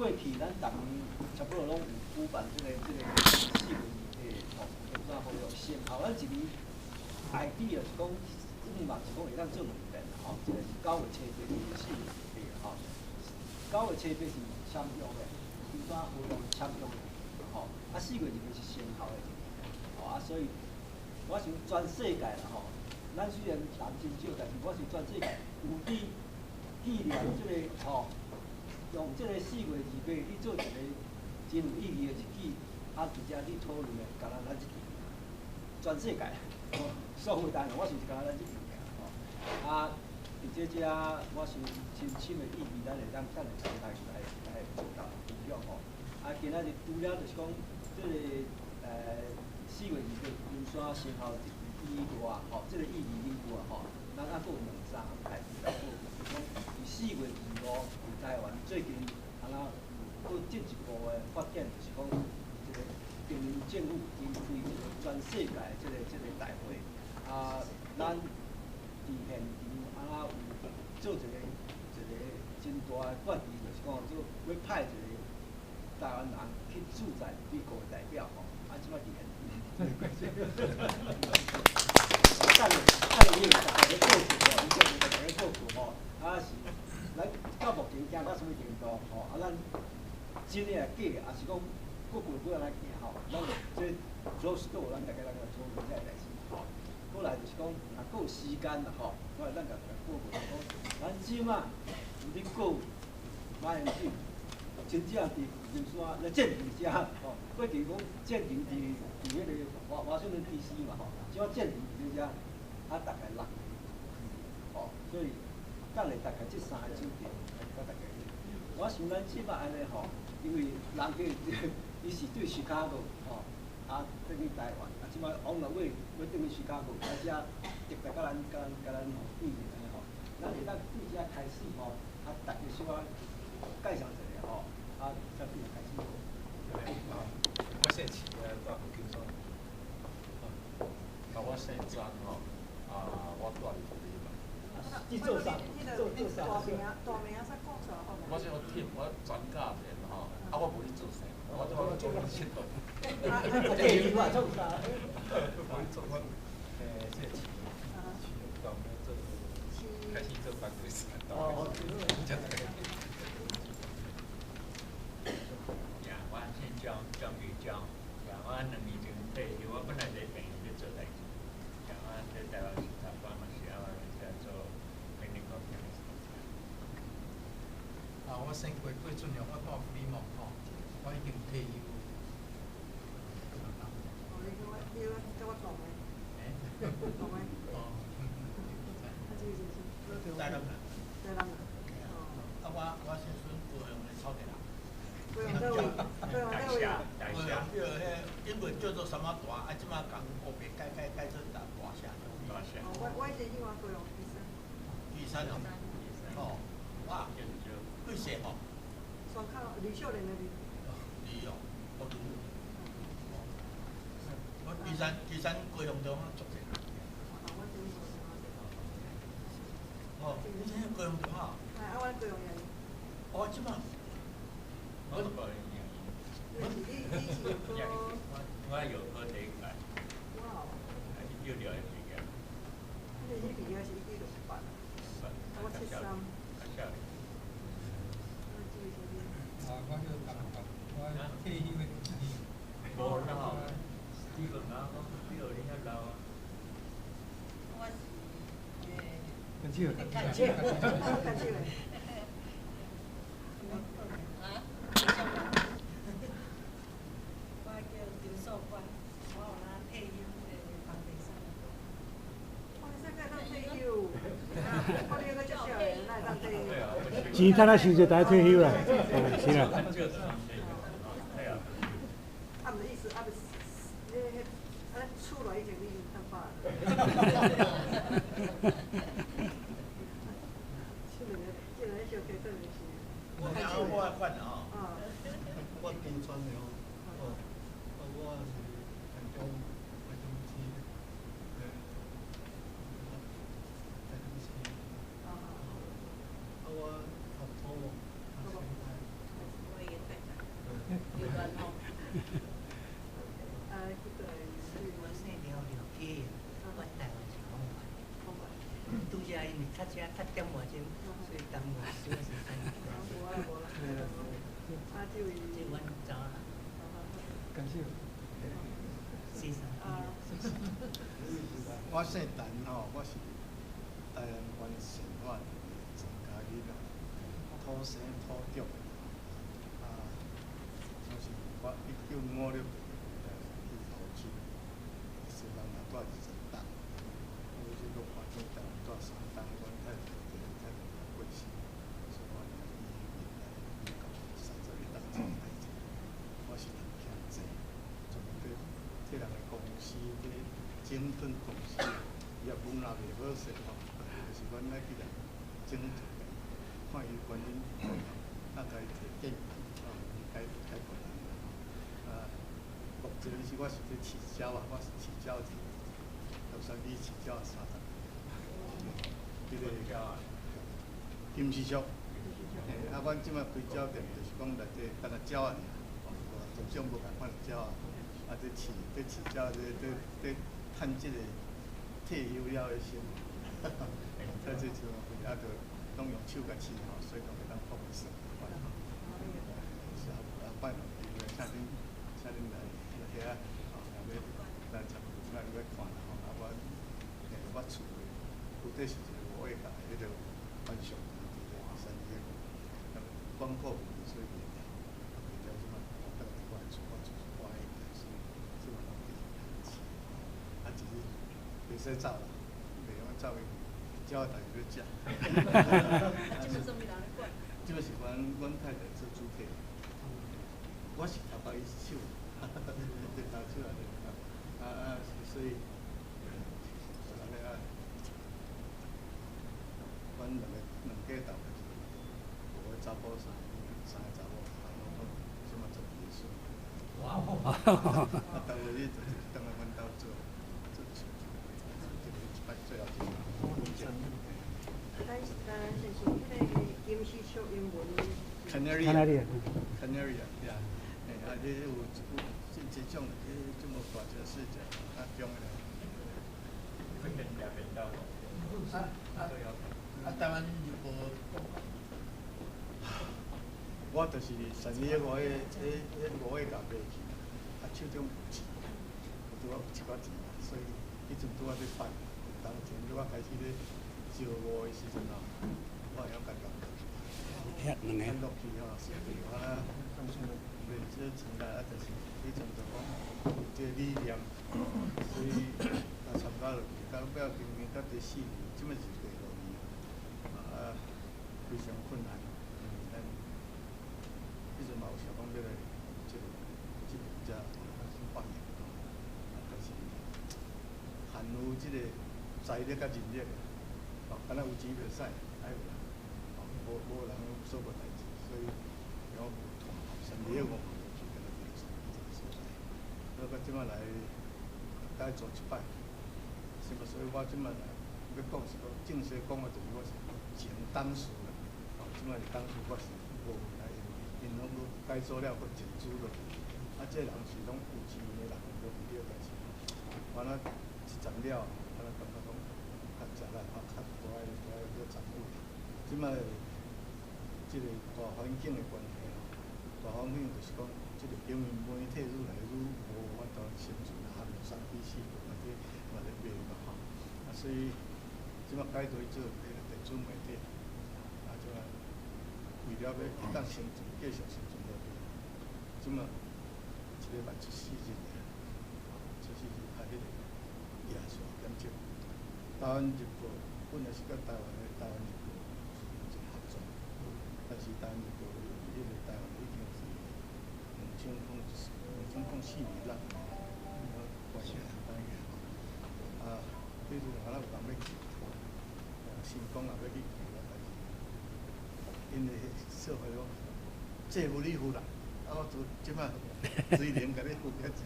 過去咱逐年差不多攏有舉辦這個4月2八吼，金山和約先後，咱一年 idea 是講，願望是講會當做兩遍吼，一個是9月7八，一個是4月2八吼。9月7八是簽約的，金山和約簽約的，吼，啊4月2八是生效的，吼啊，所以我想全世界啦吼，咱雖然人真少，但是我想全世界有佇紀念這個吼，用這個4月2八去做一個真有意義的日子，啊，佇遮去討論的，敢若咱這間，全世界，所有單位，我想是敢若咱這間爾吼。啊，佇這遮，我想真深的意義，咱會當等下來做到分享吼。啊，今仔日除了就是講這個4月2八金山生效以外，吼，這個意義以外吼，咱猶閣有兩三項代誌來報告，就是講佇4月25，佇台灣最近啊若有閣進一步的發展，就是講這個中央政府已經開一個全世界這個大會，啊，咱佇現場啊有做一個真大的決議，就是講做欲派一個台灣人去駐在美國的代表吼，啊，這擺佇現場。等下等下伊會逐家咧報告吼，伊就會逐家咧報告吼，啊是，咱到目前行到啥物程度吼？啊，咱真的抑假的，抑是講閣過幾仔來行吼？咱這 close door，咱逐家來討論這个代誌吼。過來就是講，若閣有時間啦吼，我來咱共大家報告講，咱這馬有咧告馬英九，真正佇舊金山咧戰場遮吼，過去講戰場佇彼個華盛頓 DC 嘛吼，這馬戰場佇遮，啊，大概六個，吼，所以等下大概這三個主題來佮大家。我想咱這馬按呢吼，因為人去伊是對芝加哥吼，啊，轉去台灣，啊，這馬往來欲轉去芝加哥，啊，遮特別佮咱吼對面按呢吼，咱會當對遮開始吼，啊，大家小可介紹一下吼，啊，才對開始。我姓徐啊，住舊金山。啊，我姓張吼，啊，我住佇這裡嘛。你做啥？做啥？大名，大名煞講出來好無？我姓忝，我全家人吼，啊，我無咧做生，我做咧佚佗。這句話創啥？無咧做，我姓徐，徐到尾做，開始做房地產。哦。這大概。呀，我姓張，張玉章。呀，我2年前退休，我本來佇病院咧做代誌。呀，我佇台灣是習慣嘛是啊，我來遮做 clinical chemist。啊，我姓郭，郭俊良，我住弗里蒙吼，我已經退休。哦，你跟我，你跟我同的。同的。哦。啊，這個就是。台南人。台南人。啊，我姓孫，高雄的草地人。高雄佗位？高雄佗位？高雄叫彼英文叫做啥物大？啊，這馬共烏白改改改做大大社。大社。哦，我以前去過高雄旗山。旗山哦。哦，哇。幾歲吼？山口呂秀蓮的呂。呂哦，我呂。我旗山旗山高雄中足濟。哦，你這高雄中啊？哎，啊，我高雄人。哦，這馬。我是高雄人。你是考？我有考第一屆。哇哦！ 1961畢業。你畢業是1968？我73。啊，我叫陳達，我退休的一年。無啦，你問我講，比你較老啊。我是較少，較少，較少的。啊？我叫陳素娟，我有哪退休的房地產。哇，你這個當退休？我你閣足少年，哪會當退休？錢趁啊傷濟，大家退休啦，是啦。啊，毋是意思，啊，毋是，你彼啊，厝內以前你已經趁飽。這個小客等就是。我我款吼。我金川的吼，哦，啊，我是台中市，台中市。啊，我讀土木，讀生態。為較遮較點外鐘，所以耽誤小時間。無啦無啦。啊，這位。這阮查某人。感謝。先生。啊。我姓陳吼，我是台南縣善化的陳家囡仔，土生土長。啊，就是我1956年去投親，西班牙住20冬，我這個環境台灣住3冬，阮太太太太過世，所以我移民來美國31冬這個代誌。我是人徛濟，專門佇替人的公司佇整頓公司，業務若袂好勢吼，就是阮愛去共整頓，看伊原因，啊，共伊提建議，吼，解解決人。啊，目前是我是佇飼鳥啊，我是飼鳥佇洛杉磯飼鳥30年。這個金絲雀，嘿，啊，阮這擺開鳥店就是講內底干焦鳥仔爾，哦，無種無仝款的鳥仔，啊，佇飼佇飼鳥，佇佇佇趁這個退休了的生活，在這種啊，就攏用手共飼吼，所以講會當放算。是啊，啊，拜託，請恁請恁來來遐，吼，若欲來參來欲看啦吼，啊，我嘿，我厝的舊底是一個五個甲彼個浣熊，佇個山頂，廣告所以賣掉，賣掉這擺我倒佇我的厝，我厝是我的，所以這擺攏佇飼，啊，只是袂使走啦，袂用走去，鳥仔逐日欲食。啊，這擺啥物人咧管？這擺是阮阮太太做主體，我是頭家伊手，對頭手來啊啊，所以，按呢啊，阮兩個兩家鬥就是五個查埔三三個查某，啊，攏總這擺12個孫。哇！啊，逐個日就是轉來阮兜做做手，這個一擺最後一個。咱咱先說彼個金絲雀英文。 Canary。 Canary。 Canary 啊，嘿，啊，這有有這這種，這這麼大隻細隻，啊，中的。啊啊啊！台灣日報講。我就是善意五個，彼彼五個共賣去，啊，手中有錢，拄仔有一寡錢，所以彼陣拄仔咧放，當前拄仔開始咧招募的時陣吼，我會曉家己遐兩個。落去吼，是我賣這錢來，啊，就是彼陣就講有這個理念，所以啊參加落去，到尾經營到第四年，這擺是第五年，啊，非常困難，因為咱彼陣嘛有想講欲來這個這邊遮發揚，啊，但是限於這個財力佮人力，哦，敢若有錢袂使，愛有人，哦，無無人做無代誌，所以我無團，三二五無去敢若佇這個所在，所以到這擺來，該做一擺，是嘛？所以我這擺來欲講是講正式講的，就是我是前董事啦，哦，這擺是董事，我是無來，𪜶攏閣改組了，閣集資落去，啊，這個人是攏有錢的人，無毋對，但是我若一站了，我若感覺講較食力，較較大个大个閣參與。這擺這個大環境的關係吼，大環境就是講，這個英文媒體愈來愈無法度生存，含3D 4嘛咧嘛咧賣嘛吼，啊，所以這擺改做做電子媒體，啊，這擺為了欲會當生存，繼續生存落去，這擺一禮拜出四日爾，出四日啊，彼個夜線減少。台灣日報本來是佮台灣的台灣日報是有一個合作，但是台灣日報彼個台灣已經是2004年啦，關起來，啊，彼陣敢若有人欲求，成功也欲去求啊，但是𪜶的說法講，債無你付啦，啊，我做這擺水能共你付遐濟。